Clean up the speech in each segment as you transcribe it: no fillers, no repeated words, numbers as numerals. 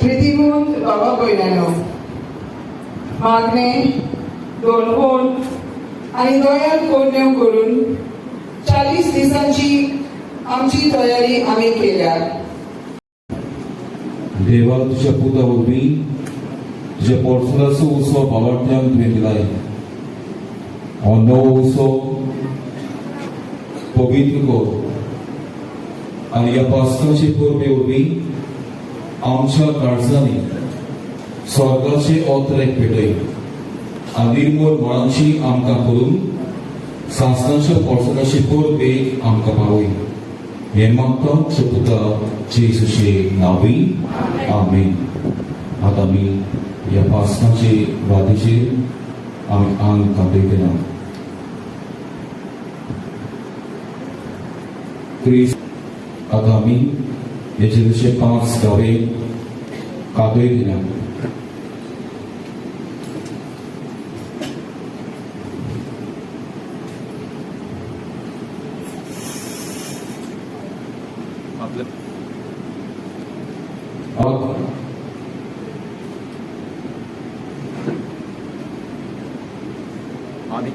प्रितीगुंत बाबा भयणानो, मागणे दोनवण आनी दोयान कोरण्यो करून 40 दिसांची आमची तयारी आमी केल्या. देवा, तुझ्या पुता वरवीं तुझ्या पोर्सुलाचो उत्सव भावार्थ्यांक तुवें दिलाय. हो नवो उत्सव पवित्र कर आनी ह्या पास्काचे परबे वरवीं आमच्या काळजांनी स्वर्गाचे ओत्रेक पेटय आनी निर्मूळ मळांची आमकां करून सासणाच्या पोर्सुलाचे परबेक आमकां पावय. हें मागता तुज्या पुता जेजूचे नांवी, आमेन. आतां आमी ह्या पास्काचे वादीचेर आमी आंग कापयतना क्रिस्त. आतां आमी हे जेजूचे 5 घावे कापयतना आपल्या आनी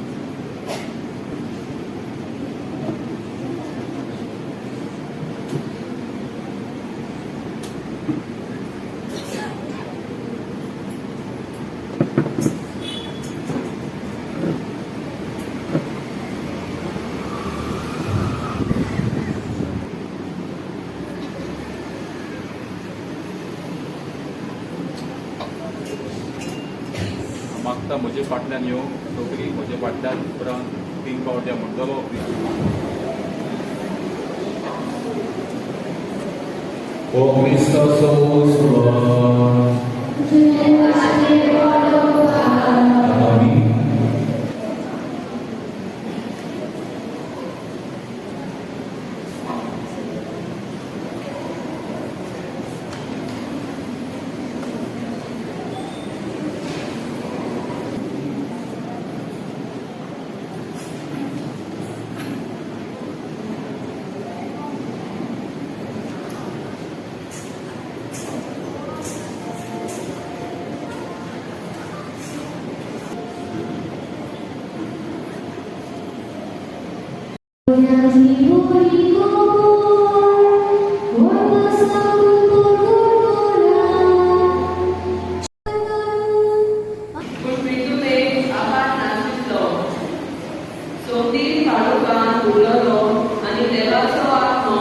मागता म्हजे फाटल्यान यो. टोकरी म्हजे फाटल्यान, उपरांत 3 फावट्या म्हणटलो. ओ क्रिस्ताचो उत्सव. आमी पूण प्रितुमेक आपात नाशिल्लो. सोतीर काळोखान उरलेलो आनी देवाचो आत्मो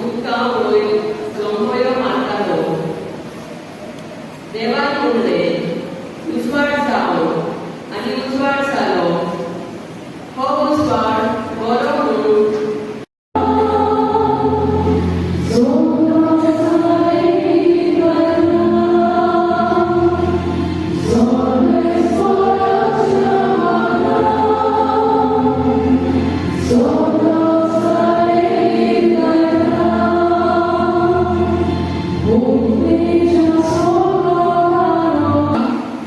उदका वयर जंबयो मारतालो. देवान म्हणलें, उजवाड जावो, आनी उजवाड जालो. हो उजवाड बरो म्हणून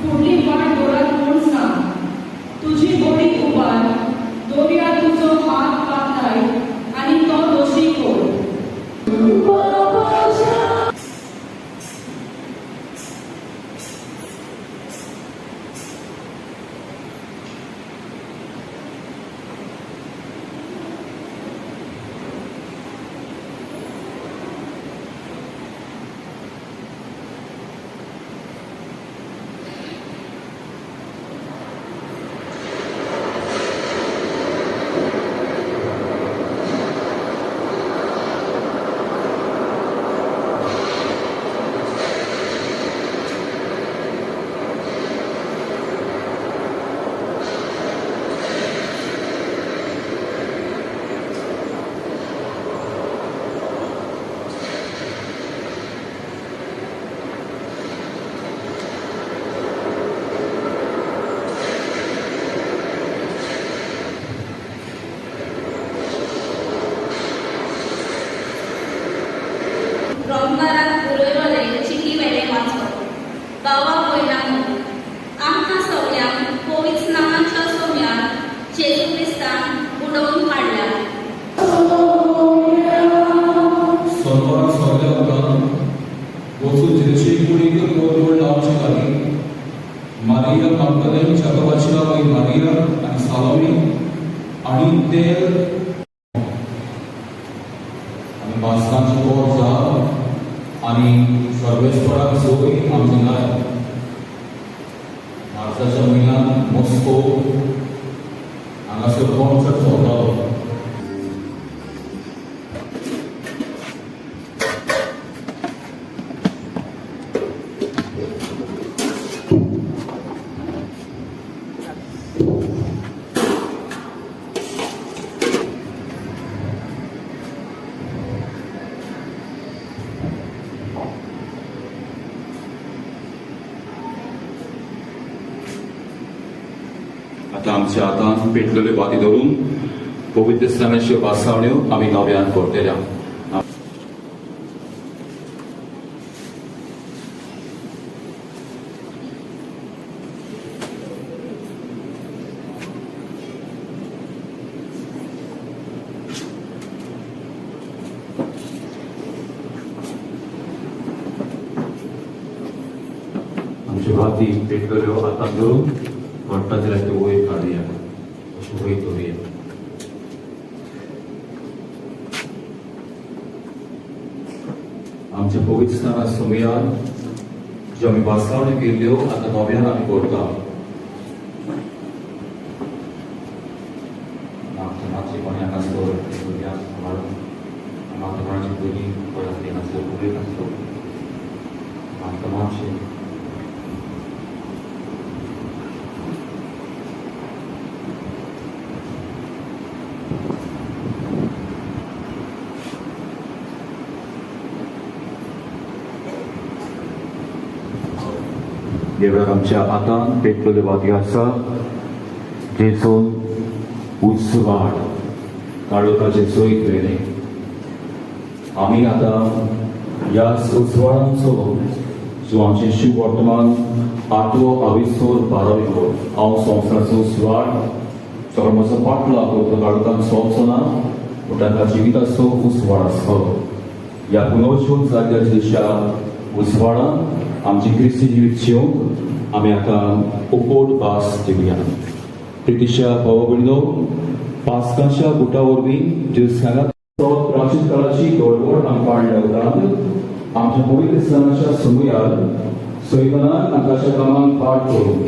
फुडली वाट दोरात म्हूण सांग. तुजी बडी उबार, दोरया तुजो हात पातळाय आनी तो दोशी कोर. रोमकाराक उरयलोले चिटी वेलें वाचप. भावा भयणांनो, आमकां सगळ्यांक पवित्र नांवाच्या सोम्यान जेजू क्रिस्तान उडोवन काडल्या. सोनवार सोडल्या उपरांत वचून जेजूचे कुडीक मागदलेन, जाकोबाच्या आवय मारिया आनी सालोमी आनी ते आनी मास्कांची पोरसां आनी सर्वेस्पराक सोय आमचे नाय. मार्चाच्या म्हयन्यांत मॉस्को हांगासर कॉन्सर्ट चलतालो. आतां आमच्या हातान पेटलेल्यो बाती धरून पवित्र स्थानाच्यो भासावण्यो आमी नव्यान करतल्या. आमच्यो भाती पेटलेल्यो हातान धरून म्हणटा जाल्यार त्यो वयर काडुया, अश्यो वयर धरुया. आमच्या पवित्र स्थाना समयान ज्यो आमी भासावण्यो केल्ल्यो आतां नव्यान आमी करता. आमच्या मातशें कोणी हांगासर भुरग्यांक सांबाळून आमच्या कोणाची भुरगीं पळय हांगासर उलयत आसलो आमकां मातशें देवळाक आमच्या हातान पेटलेल्यो वाती आसा जेजून उजवाड काळोखाचे सोयीत वेले. आमी आतां ह्या उजवाडांचो जो आमचे शिव वर्तमान 8वो आविस्तोर 12वी हांव संवसाराचो उजवाड सगळो म्हजो पाटला तो काळोखान सोंपचो ना पूण तांकां जिविताचो उजवाड आसतलो. ह्या पुनर्जीवन जाल्ल्या जेच्या उजवाडान आमची क्रिस्ती जिवीत जिवंक आमी आतां उपोट भास दिवया. प्रितीच्या भावा भयणीनो, पास्काच्या बुटा वरवीं जेरुसलेमांत प्राचीन काळाची गडबड आमी पाडल्या उपरांत आमच्या पवित्र स्थानाच्या समयार सैतानान आकाशा कामांक पाठ करून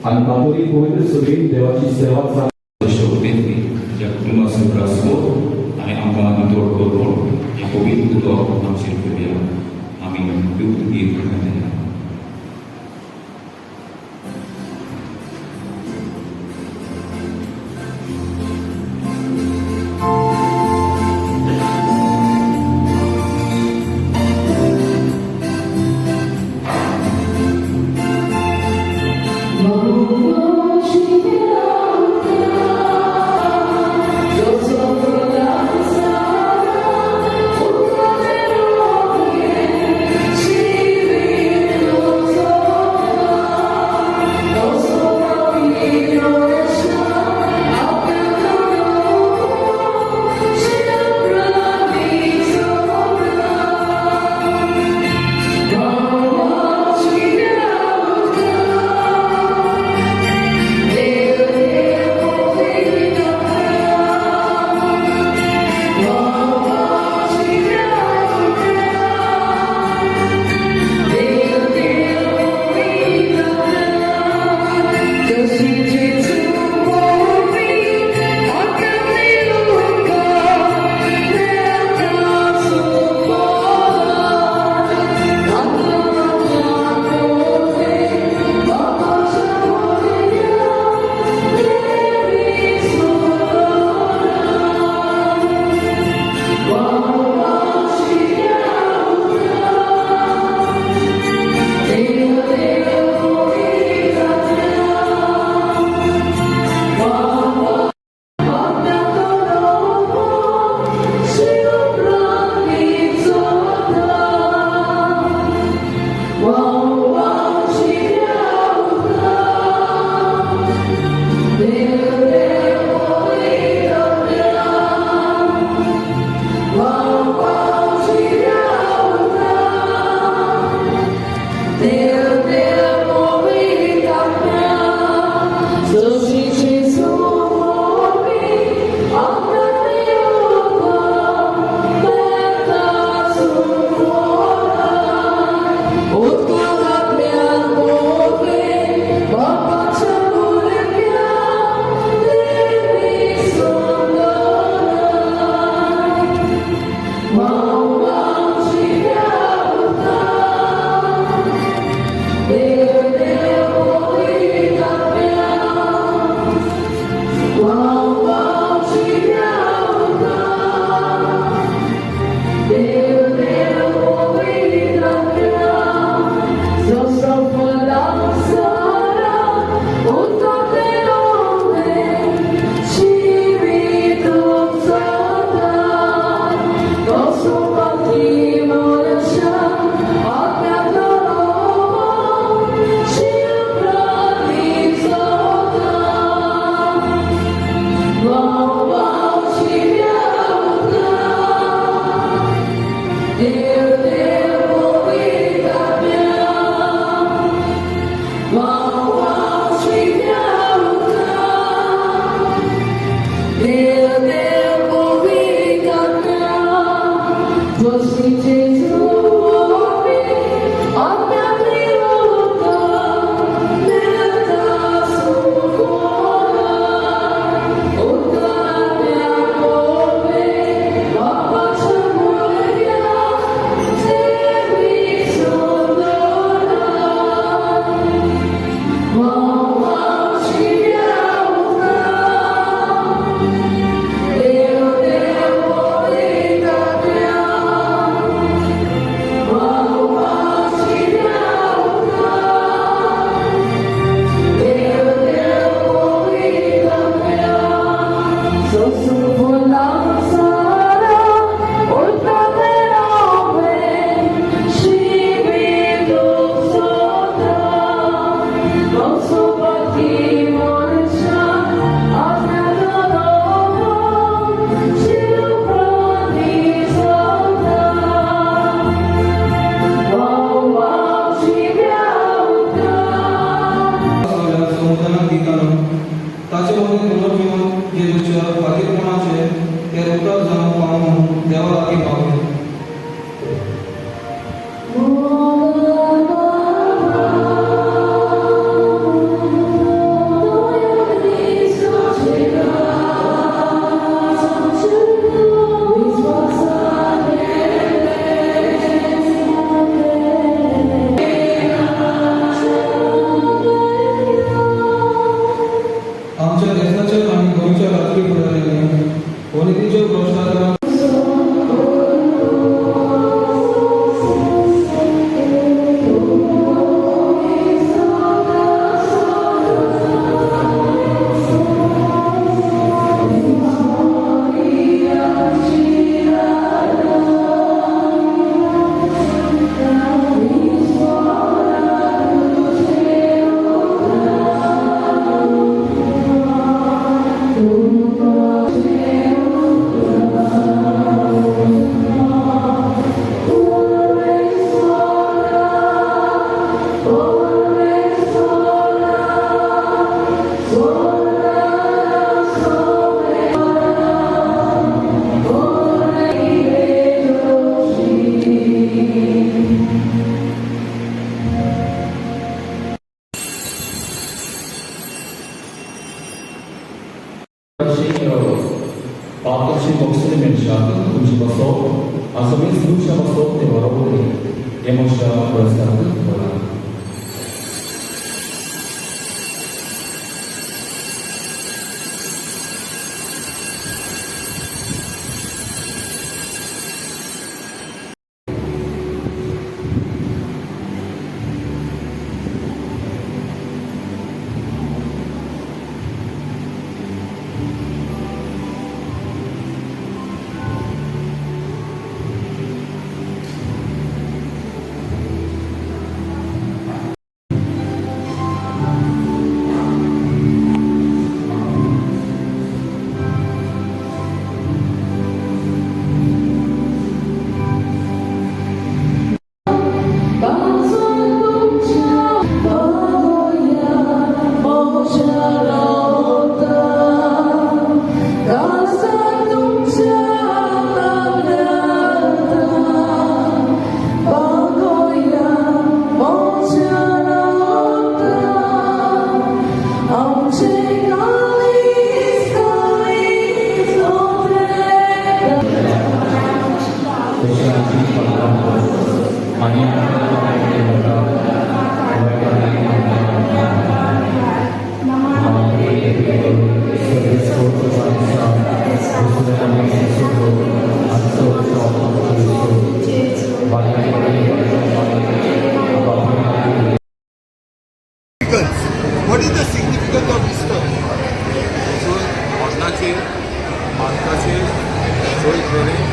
आनी कातोलीक पवित्र सभेन देवाची सेवा शोभेंतली ज्या कुटुंबाचो त्रासलो आनी आमकां नितळ करून हें पवित्र उदक आमचेर करुया. आमी गीत गायया. Oh, हें म्हज्या प्रस्ताव बोला. What is the significance of Easter? मरणाचेर पातकाचेर जैत मेरेन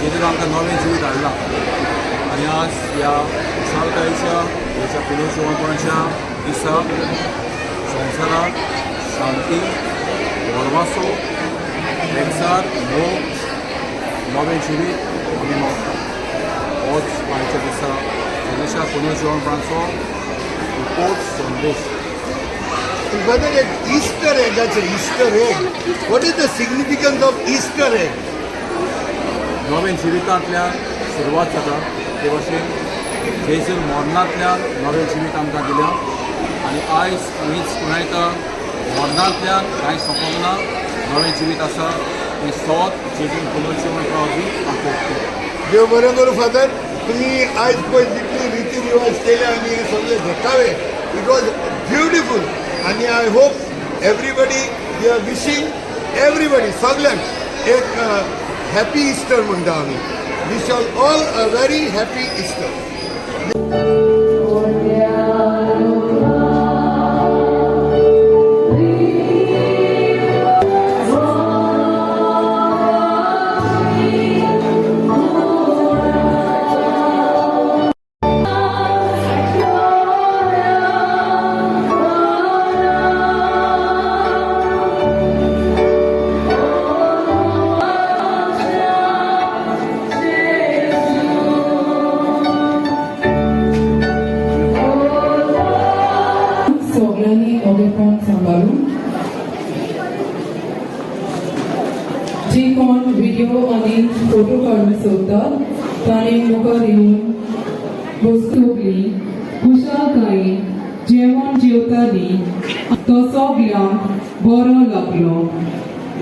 जेजून आमकां नवें जिवीत हाडलां आनी आज ह्या खुशालकायेच्या ह्याच्या पुनर्जिवणपणाच्या दिसा संवसाराक शांती, भरवासो, एकचार, मोग, नवें जिवीत आमी मागता. होच आयच्या दिसा जेजूच्या पुनर्जिवणपणाचो उपोच संदेश. Whether at Easter egg, that's an Easter egg. What is the significance of Easter egg? नवें जिवितांतल्यान सुरवात जाता ते भाशेन जेजून मरणांतल्यान नवें जिवीत आमकां दिलां आनी आयज मीस मनयता. मरणांतल्यान कांय सोंपोंक ना, नवें जिवीत आसा हें सोद जेजून पुनर्जिवणपणा वरवीं आमकां उक्तें. देव बरें करूं फादर, तुमी आयज पळय जितली रिती रिवाज केले आनी हे सगळे देखावे, it was beautiful. आनी I hope everybody, we are wishing everybody सगल्यांक एक हॅपी इस्टर म्हणटा आमी. Wish all all a very happy Easter. सगळ्यांनी ओगेपण सांबाळून जे कोण व्हिडिओ आनी फोटो काडूंक सोदतात ताणें मुखार येवन बसतली. खुशालकायेन जेवण जेवताली तो सगल्यांक बरो लागलो.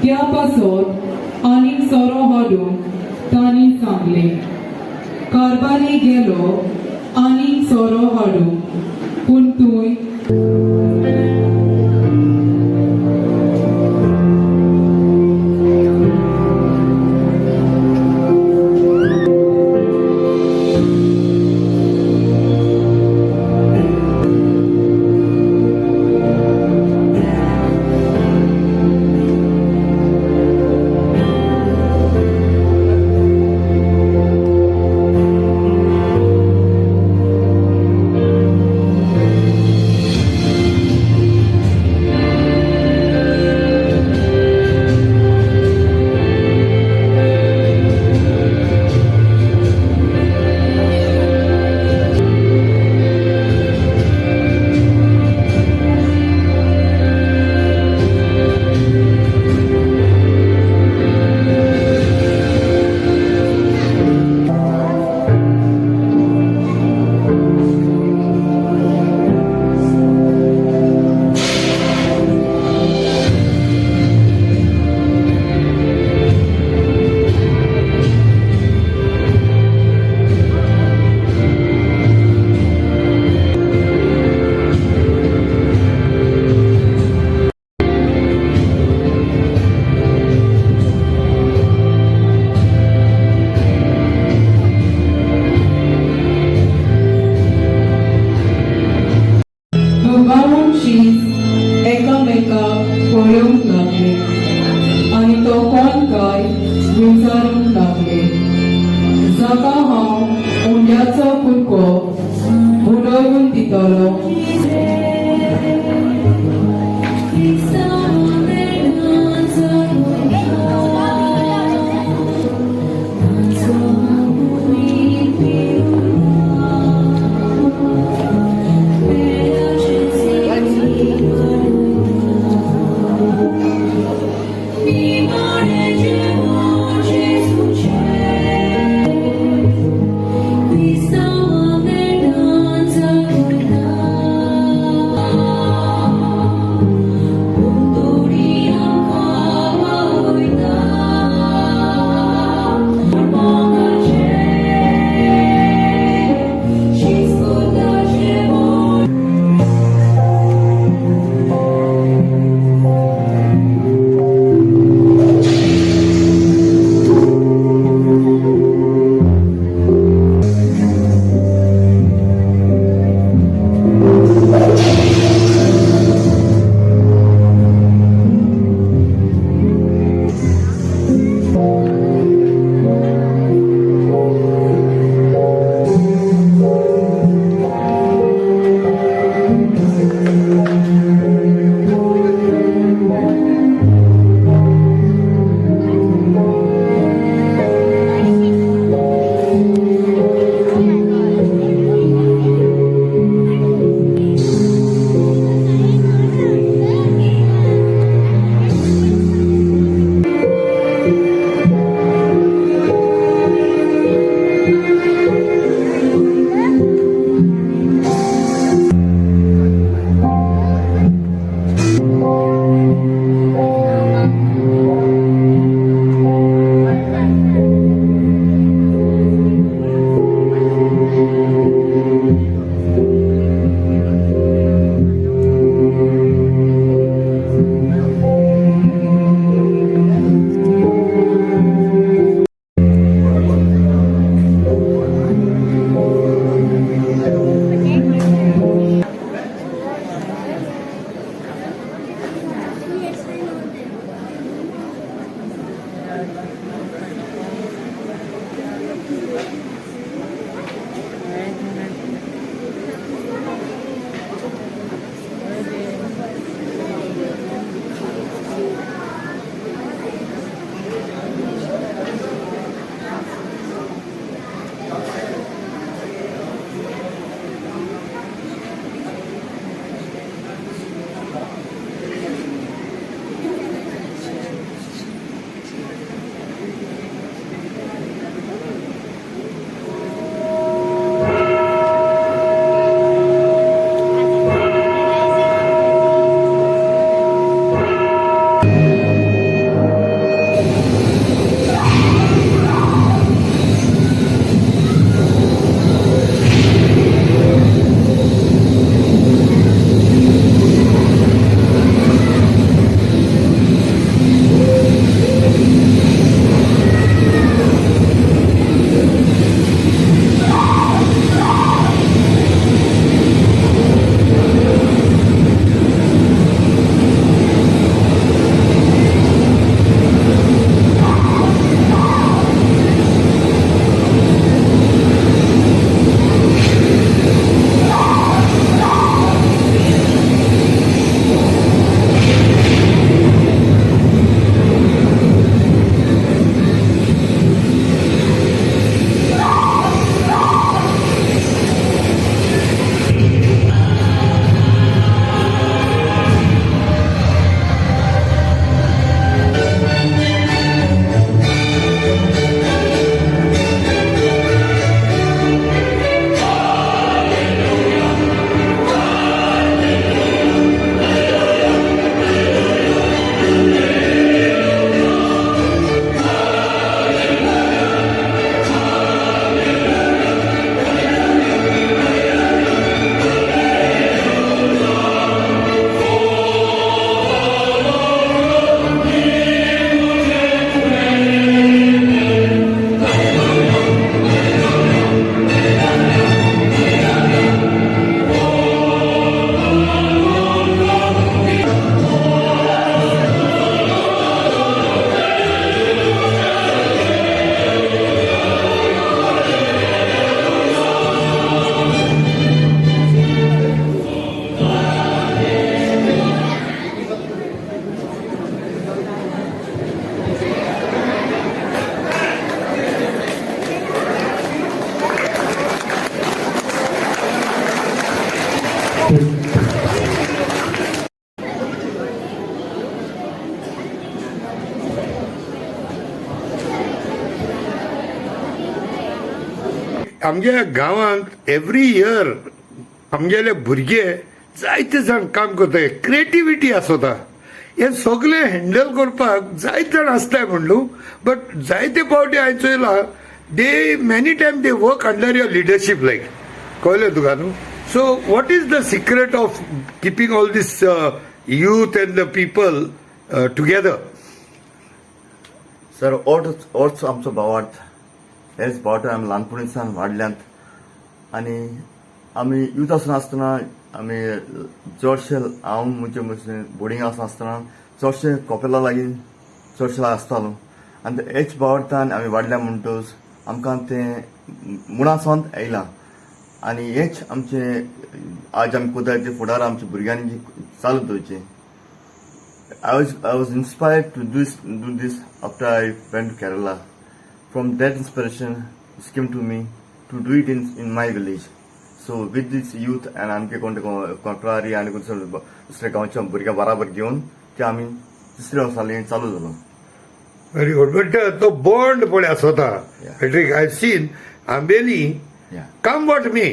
त्या पासत आनीक सोरो हाडूंक तांणी सांगलें. कारबारी गेलो आनीक सोरो हाडूंक, पूण थंय जगून दितलो. आमच्या गांवांत एवरी इयर आमगेले भुरगे जायते जाण काम करता, क्रिएटिविटी आसता. हें सगळें हँडल करपाक जायते जाण आसताय म्हण न्हू, बट जायते फावटी हांवें चोयलां, they many time they work under your leadership, like कळ्ळें तुका न्हू? So what is the secret of keeping all this youth and the people together? Sir, ouch आमचो भावार्थ. हेच भावार्थ आमी ल्हानपणीसान वाडल्यात आनी आमी यूथ आसतना आसतना आमी चडशे, हांव म्हजे बोर्डिंग आसतना आसतना चडशे कपेला लागीं चडशे आसतालो आनी हेच भावार्थान आमी वाडल्या म्हणटच आमकां तें मुळां सावन येयलां आनी हेच आमचें आज आमी कोताय तें फुडार आमच्या भुरग्यांनी चालू दवरचें. I was inspired to do this after I went to Kerala. From that inspiration, it came to me to do it in my village. So with this youth and आमचे कोण कोंकणारी आनी कोण दुसऱ्या गांवच्या भुरग्यां बराबर घेवन ते आमी तिसऱ्या वर्सांनी चालू जालो. व्हेरी गुड, बट तो बॉन्ड पळय आसता, Patrick, I seen Ambelim, come what may,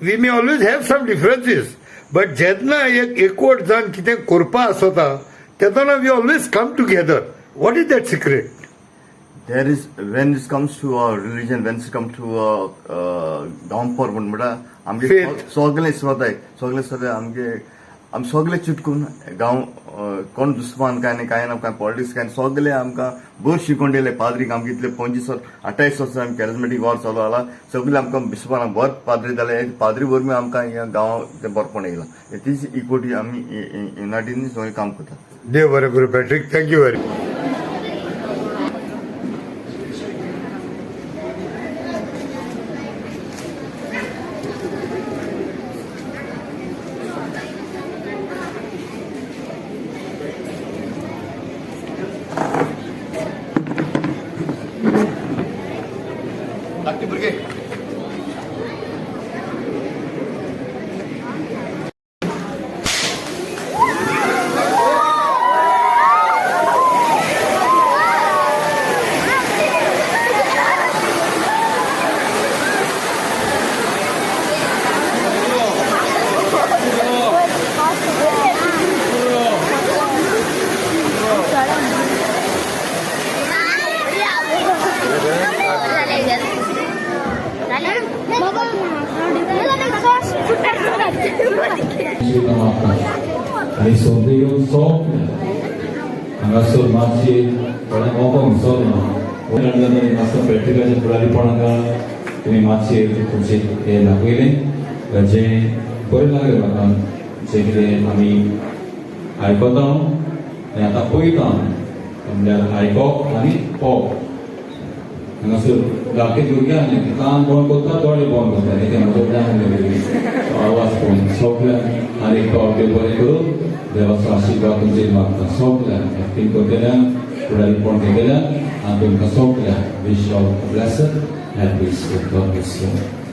we may always have some differences, but जेन्ना एक एकवट जावन कितें करपा आसता तेन्ना we always come together. What is that secret? There is, when it comes to our religion, when it comes to गांवपर म्हण म्हणटा आमगे Faith. सगळे स्वताय सगळे स्वताय आमगे आमी सगळे चिटकून गांव, कोण दुस्मान काय न्ही, काय ना, काय पॉलिटिक्स काय, सगळे आमकां भर शिकोवन दिले पाद्रीक. आमकां इतले 25 वर्स, 28 वर्सां आमी कॅरिजमेटीक वावर चालू जाला. सगळे आमकां बिस्पान भर पाद्री जाले. पाद्री वरवीं आमकां ह्या गांव तें बरपण येयलां. तीच इक्वटी आमी युनायटीन सगळें काम करतात. देव बरें करूं Patrick, thank you very. धाकटे भुरगे. आनी संद येवन सगळे हांगासर मातशी थोड्यांक वोकोंक विसरना. मातसो प्रॅक्टिकलाचें फुडारीपण हांगा तुमी मातशें तुमचें हें दाखयलें, जें बरें लागलें म्हाका, जें कितें आमी आयकता आनी आतां पळयता. म्हणल्यार आयकप आनी पळोवप. हांगासर धाकटे भुरगे आसले, कान बंद करता, दोळे बंद करता. कितें म्हजो ज्ञान आवाज पळोवन सगळ्यांक आनी एक फावट देव बरें करूं. देवाचो आशिर्वाद तुमचेर मागता. सगळ्यांक एक्टींग करतल्यांक, फुडारीपण घेतल्यांक आनी तुमकां सगळ्यांक wish all blessed and peaceful. God bless you.